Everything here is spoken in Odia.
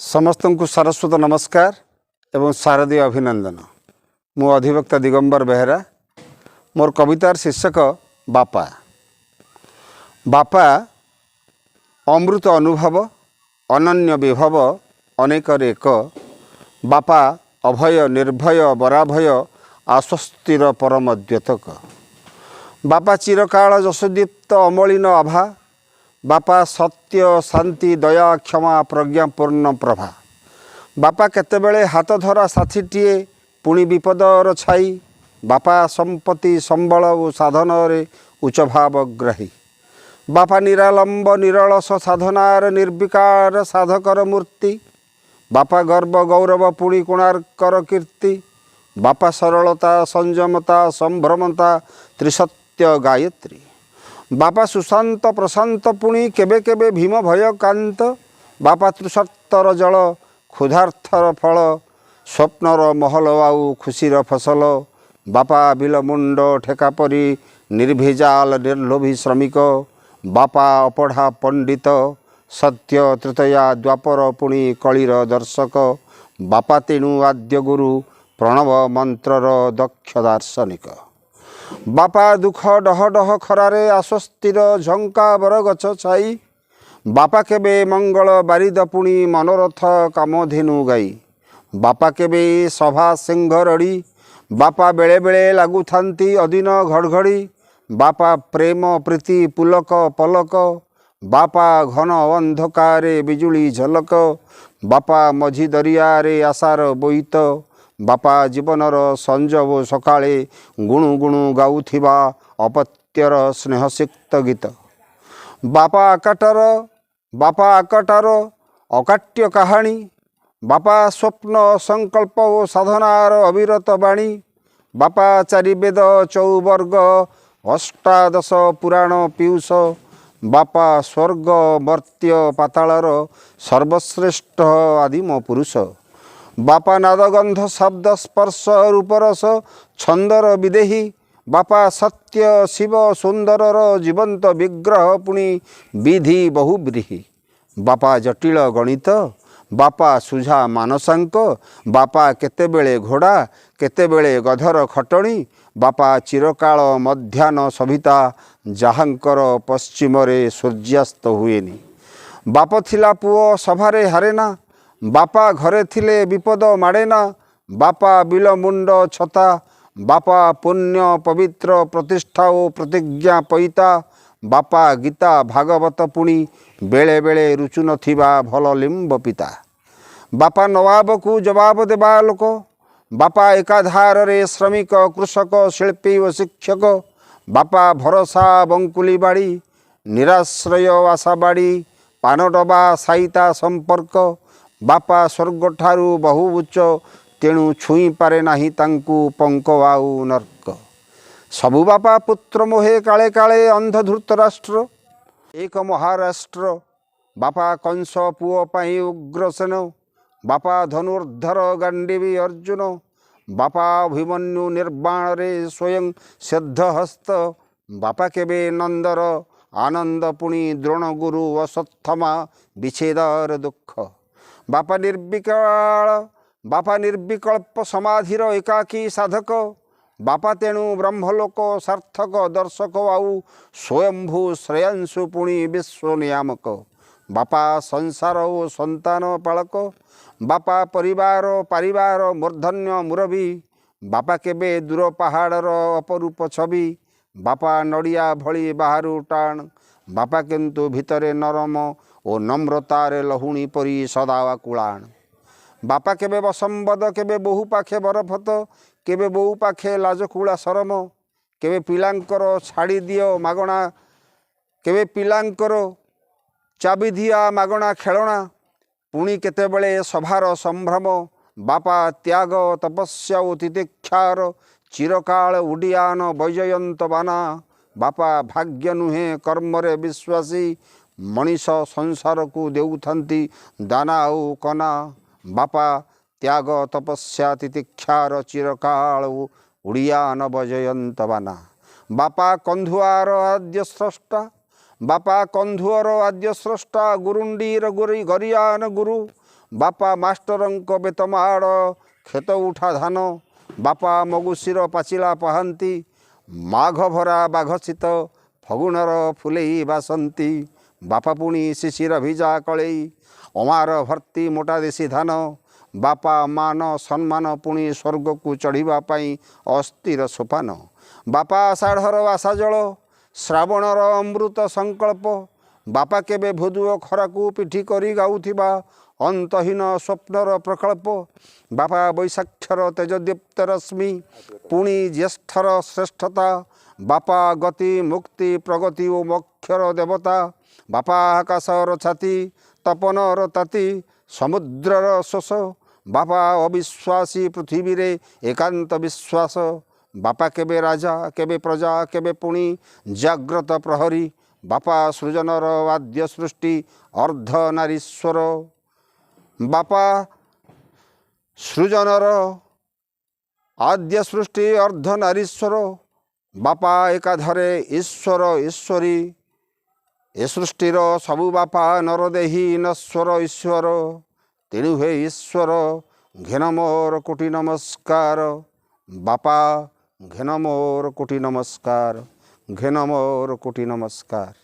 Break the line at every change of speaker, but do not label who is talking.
ସମସ୍ତଙ୍କୁ ସାରସ୍ୱତ ନମସ୍କାର ଏବଂ ଶାରଦୀୟ ଅଭିନନ୍ଦନ। ମୁଁ ଅଧିବକ୍ତା ଦିଗମ୍ବର ବେହେରା। ମୋର କବିତାର ଶୀର୍ଷକ ବାପା। ବାପା ଅମୃତ ଅନୁଭବ, ଅନନ୍ୟ ବିଭବ, ଅନେକରେ ଏକ। ବାପା ଅଭୟ, ନିର୍ଭୟ, ବରାଭୟ, ଆଶ୍ୱସ୍ତିର ପରମ ଦ୍ୟୋତକ। ବାପା ଚିରକାଳ ଯଶୋଦୀପ୍ତ ଅମଳିନ ଆଭା। ବାପା ସତ୍ୟ, ଶାନ୍ତି, ଦୟା, କ୍ଷମା, ପ୍ରଜ୍ଞାପୂର୍ଣ୍ଣ ପ୍ରଭା। ବାପା କେତେବେଳେ ହାତ ଧରା ସାଥୀଟିଏ, ପୁଣି ବିପଦର ଛାଇ। ବାପା ସମ୍ପତ୍ତି, ସମ୍ବଳ ଓ ସାଧନରେ ଉଚ୍ଚ ଭାବଗ୍ରାହୀ। ବାପା ନିରାଲମ୍ବ ନିରଳସ ସାଧନାର ନିର୍ବିକାର ସାଧକର ମୂର୍ତ୍ତି। ବାପା ଗର୍ବ, ଗୌରବ, ପୁଣି କୋଣାର୍କର କୀର୍ତ୍ତି। ବାପା ସରଳତା, ସଂଯମତା, ସମ୍ଭ୍ରମତା, ତ୍ରିସତ୍ୟ ଗାୟତ୍ରୀ। ବାପା ସୁଶାନ୍ତ ପ୍ରଶାନ୍ତ, ପୁଣି କେବେ କେବେ ଭୀମ ଭୟକାନ୍ତ। ବାପା ତୃଷାର୍ତ୍ତର ଜଳ, କ୍ଷୁଧାର୍ଥର ଫଳ, ସ୍ୱପ୍ନର ମହଲ ଆଉ ଖୁସିର ଫସଲ। ବାପା ବିଲ ମୁଣ୍ଡ ଠେକା ପରି ନିର୍ଭେଜାଲ ନିର୍ଲୋଭୀ ଶ୍ରମିକ। ବାପା ଅପଢ଼ା ପଣ୍ଡିତ, ସତ୍ୟ, ତ୍ରେତୟା, ଦ୍ୱାପର, ପୁଣି କଳିର ଦର୍ଶକ। ବାପା ତେଣୁ ଆଦ୍ୟ ଗୁରୁ, ପ୍ରଣବ ମନ୍ତ୍ରର ଦକ୍ଷ ଦାର୍ଶନିକ। ବାପା ଦୁଃଖ ଡହ ଡହ ଖରାରେ ଆଶ୍ୱସ୍ତିର ଝଙ୍କା ବରଗଛ ଛାଇ। ବାପା କେବେ ମଙ୍ଗଳ ବାରିଦ, ପୁଣି ମନୋରଥ କାମଧେନୁ ଗାଈ। ବାପା କେବେ ସଭା ସିଂହ ରଡ଼ି। ବାପା ବେଳେବେଳେ ଲାଗୁଥାନ୍ତି ଅଦିନ ଘଡ଼ଘଡ଼ି। ବାପା ପ୍ରେମ ପ୍ରୀତି ପୁଲକ ପଲକ। ବାପା ଘନ ଅନ୍ଧକାରେ ବିଜୁଳି ଝଲକ। ବାପା ମଝି ଦରିଆରେ ଆଶାର ବୋଇତ। ବାପା ଜୀବନର ସଞ୍ଜ ଓ ସକାଳେ ଗୁଣୁ ଗୁଣୁ ଗାଉଥିବା ଅପତ୍ୟର ସ୍ନେହସିକ୍ତ ଗୀତ। ବାପା ଆକଟର ଅକାଟ୍ୟ କାହାଣୀ। ବାପା ସ୍ୱପ୍ନ, ସଂକଳ୍ପ ଓ ସାଧନାର ଅବିରତ ବାଣୀ। ବାପା ଚାରିବେଦ, ଚଉବର୍ଗ, ଅଷ୍ଟାଦଶ ପୁରାଣ ପୀୟୂଷ। ବାପା ସ୍ୱର୍ଗ, ମର୍ତ୍ତ୍ୟ, ପାତାଳର ସର୍ବଶ୍ରେଷ୍ଠ ଆଦିମ ପୁରୁଷ। ବାପା ନାଦଗନ୍ଧ, ଶବ୍ଦ, ସ୍ପର୍ଶ, ରୂପରସ, ଛନ୍ଦର ବିଦେହୀ। ବାପା ସତ୍ୟ, ଶିବ, ସୁନ୍ଦରର ଜୀବନ୍ତ ବିଗ୍ରହ, ପୁଣି ବିଧି ବହୁବ୍ରୀହି। ବାପା ଜଟିଳ ଗଣିତ। ବାପା ସୁଝା ମାନସାଙ୍କ। ବାପା କେତେବେଳେ ଘୋଡ଼ା, କେତେବେଳେ ଗଧର ଖଟଣି। ବାପା ଚିରକାଳ ମଧ୍ୟାହ୍ନ ସବିତା, ଯାହାଙ୍କର ପଶ୍ଚିମରେ ସୂର୍ଯ୍ୟାସ୍ତ ହୁଏନି। ବାପ ଥିଲା ପୁଅ ସଭାରେ ହାରେନା। ବାପା ଘରେ ଥିଲେ ବିପଦ ମାଡ଼େନା। ବାପା ବିଲ ମୁଣ୍ଡ ଛତା। ବାପା ପୁଣ୍ୟ ପବିତ୍ର ପ୍ରତିଷ୍ଠା ଓ ପ୍ରତିଜ୍ଞା ପଇତା। ବାପା ଗୀତା ଭାଗବତ, ପୁଣି ବେଳେବେଳେ ରୁଚୁ ନଥିବା ଭଲ ଲିମ୍ବ ପିତା। ବାପା ନବାବକୁ ଜବାବ ଦେବା ଲୋକ। ବାପା ଏକାଧାରରେ ଶ୍ରମିକ, କୃଷକ, ଶିଳ୍ପୀ ଓ ଶିକ୍ଷକ। ବାପା ଭରସା ବଙ୍କୁଲି ବାଡ଼ି, ନିରାଶ୍ରୟ ଆଶା ବାଡ଼ି, ପାନ ଡବା ସାଇତା ସମ୍ପର୍କ। ବାପା ସ୍ୱର୍ଗଠାରୁ ବହୁ ଉଚ୍ଚ, ତେଣୁ ଛୁଇଁ ପାରେ ନାହିଁ ତାଙ୍କୁ ପଙ୍କ ଆଉ ନର୍କ। ସବୁ ବାପା ପୁତ୍ର ମୋହେ କାଳେ କାଳେ ଅନ୍ଧ ଧୃତରାଷ୍ଟ୍ର ଏକ ମହାରାଷ୍ଟ୍ର। ବାପା କଂସ ପୁଅ ପାଇଁ ଉଗ୍ରସେନ। ବାପା ଧନୁର୍ଦ୍ଧର ଗାଣ୍ଡିବୀ ଅର୍ଜୁନ। ବାପା ଅଭିମନ୍ୟୁ ନିର୍ବାଣରେ ସ୍ୱୟଂ ସିଦ୍ଧହସ୍ତ। ବାପା କେବେ ନନ୍ଦର ଆନନ୍ଦ, ପୁଣି ଦ୍ରୋଣ ଗୁରୁ ଅଶ୍ୱତ୍ଥମା ବିଚ୍ଛେଦର ଦୁଃଖ। ବାପା ନିର୍ବିକଳ୍ପ ସମାଧିର ଏକାକୀ ସାଧକ। ବାପା ତେଣୁ ବ୍ରହ୍ମଲୋକ ସାର୍ଥକ ଦର୍ଶକ ଆଉ ସ୍ୱୟମ୍ଭୁ ଶ୍ରେୟାଂଶୁ, ପୁଣି ବିଶ୍ୱ ନିୟାମକ। ବାପା ସଂସାର ଓ ସନ୍ତାନ ପାଳକ। ବାପା ପରିବାର ପାରିବାର ମୂର୍ଦ୍ଧନ୍ୟ ମୁରବୀ। ବାପା କେବେ ଦୂର ପାହାଡ଼ର ଅପରୂପ ଛବି। ବାପା ନଡ଼ିଆ ଭଳି ବାହାରୁ ଟାଣ, ବାପା କିନ୍ତୁ ଭିତରେ ନରମ ଓ ନମ୍ରତାରେ ଲହୁଣୀ ପରି ସଦା ଆକୁଳାଣ। ବାପା କେବେ ବସମ୍ବଦ, କେବେ ବୋହୁ ପାଖେ ବରଫତ, କେବେ ବୋଉ ପାଖେ ଲାଜକୁଳା ସରମ। କେବେ ପିଲାଙ୍କର ଛାଡ଼ି ଦିଅ ମାଗଣା, କେବେ ପିଲାଙ୍କର ଚାବି ଦିଆ ମାଗଣା ଖେଳଣା, ପୁଣି କେତେବେଳେ ସଭାର ସମ୍ଭ୍ରମ। ବାପା ତ୍ୟାଗ, ତପସ୍ୟା ଓ ତିତିକ୍ଷାର ଚିରକାଳ ଉଡ଼ିଆନ ବୈଜୟନ୍ତ ବାନା। ବାପା ଭାଗ୍ୟ ନୁହେଁ, କର୍ମରେ ବିଶ୍ୱାସୀ ମଣିଷ ସଂସାରକୁ ଦେଉଥାନ୍ତି ଦାନା ଆଉ କନା। ବାପା ତ୍ୟାଗ, ତପସ୍ୟା, ତିତିକ୍ଷାର ଚିରକାଳ ଉଡ଼ିଆନ ବୈଜୟନ୍ତ ବାନା। ବାପା କନ୍ଧୁଆର ଆଦ୍ୟ ସ୍ରଷ୍ଟା। ବାପା କନ୍ଧୁଅର ଆଦ୍ୟ ସ୍ରଷ୍ଟା, ଗୁରୁଣ୍ଡିର ଗୁରି ଗରିଆନ ଗୁରୁ। ବାପା ମାଷ୍ଟରଙ୍କ ବେତମାଡ଼, କ୍ଷେତ ଉଠା ଧାନ। ବାପା ମଗୁଶିର ପାଚିଲା ପାହାନ୍ତି, ମାଘ ଭରା ବାଘ ଶୀତ, ଫଗୁଣର ଫୁଲେଇ ବାସନ୍ତି। ବାପା ପୁଣି ଶିଶିର ଭିଜା କଳେଇ, ଅମାର ଭର୍ତ୍ତି ମୋଟା ଦେଶୀ ଧାନ। ବାପା ମାନ ସମ୍ମାନ ପୁଣି ସ୍ୱର୍ଗକୁ ଚଢ଼ିବା ପାଇଁ ଅସ୍ଥିର ସୋପାନ। ବାପା ଆଷାଢ଼ର ଆଶା ଜଳ, ଶ୍ରାବଣର ଅମୃତ ସଂକଳ୍ପ। ବାପା କେବେ ଭୋଦୁଅ ଖରାକୁ ପିଠି କରି ଗାଉଥିବା ଅନ୍ତହୀନ ସ୍ୱପ୍ନର ପ୍ରକଳ୍ପ। ବାପା ବୈଶାକ୍ଷର ତେଜଦୀପ୍ତ ରଶ୍ମି, ପୁଣି ଜ୍ୟେଷ୍ଠର ଶ୍ରେଷ୍ଠତା। ବାପା ଗତି, ମୁକ୍ତି, ପ୍ରଗତି ଓ ମୋକ୍ଷର ଦେବତା। ବାପା ଆକାଶର ଛାତି, ତପନର ତାତି, ସମୁଦ୍ରର ଶୋଷ। ବାପା ଅବିଶ୍ୱାସୀ ପୃଥିବୀରେ ଏକାନ୍ତ ବିଶ୍ୱାସ। ବାପା କେବେ ରାଜା, କେବେ ପ୍ରଜା, କେବେ ପୁଣି ଜାଗ୍ରତ ପ୍ରହରୀ। ବାପା ସୃଜନର ଆଦ୍ୟ ସୃଷ୍ଟି ଅର୍ଦ୍ଧ ନାରୀଶ୍ୱର। ବାପା ସୃଜନର ଆଦ୍ୟ ସୃଷ୍ଟି ଅର୍ଦ୍ଧ ନାରୀଶ୍ୱର। ବାପା ଏକାଧାରେ ଈଶ୍ୱର ଈଶ୍ୱରୀ। ଏ ସୃଷ୍ଟିର ସବୁ ବାପା ନରଦେହୀ ନଶ୍ୱର ଈଶ୍ୱର। ତେଣୁ ହେ ଈଶ୍ୱର, ଘେନ ମୋର କୋଟି ନମସ୍କାର। ବାପା ଘେନ ମୋର କୋଟି ନମସ୍କାର, ଘେନ ମୋର କୋଟି ନମସ୍କାର।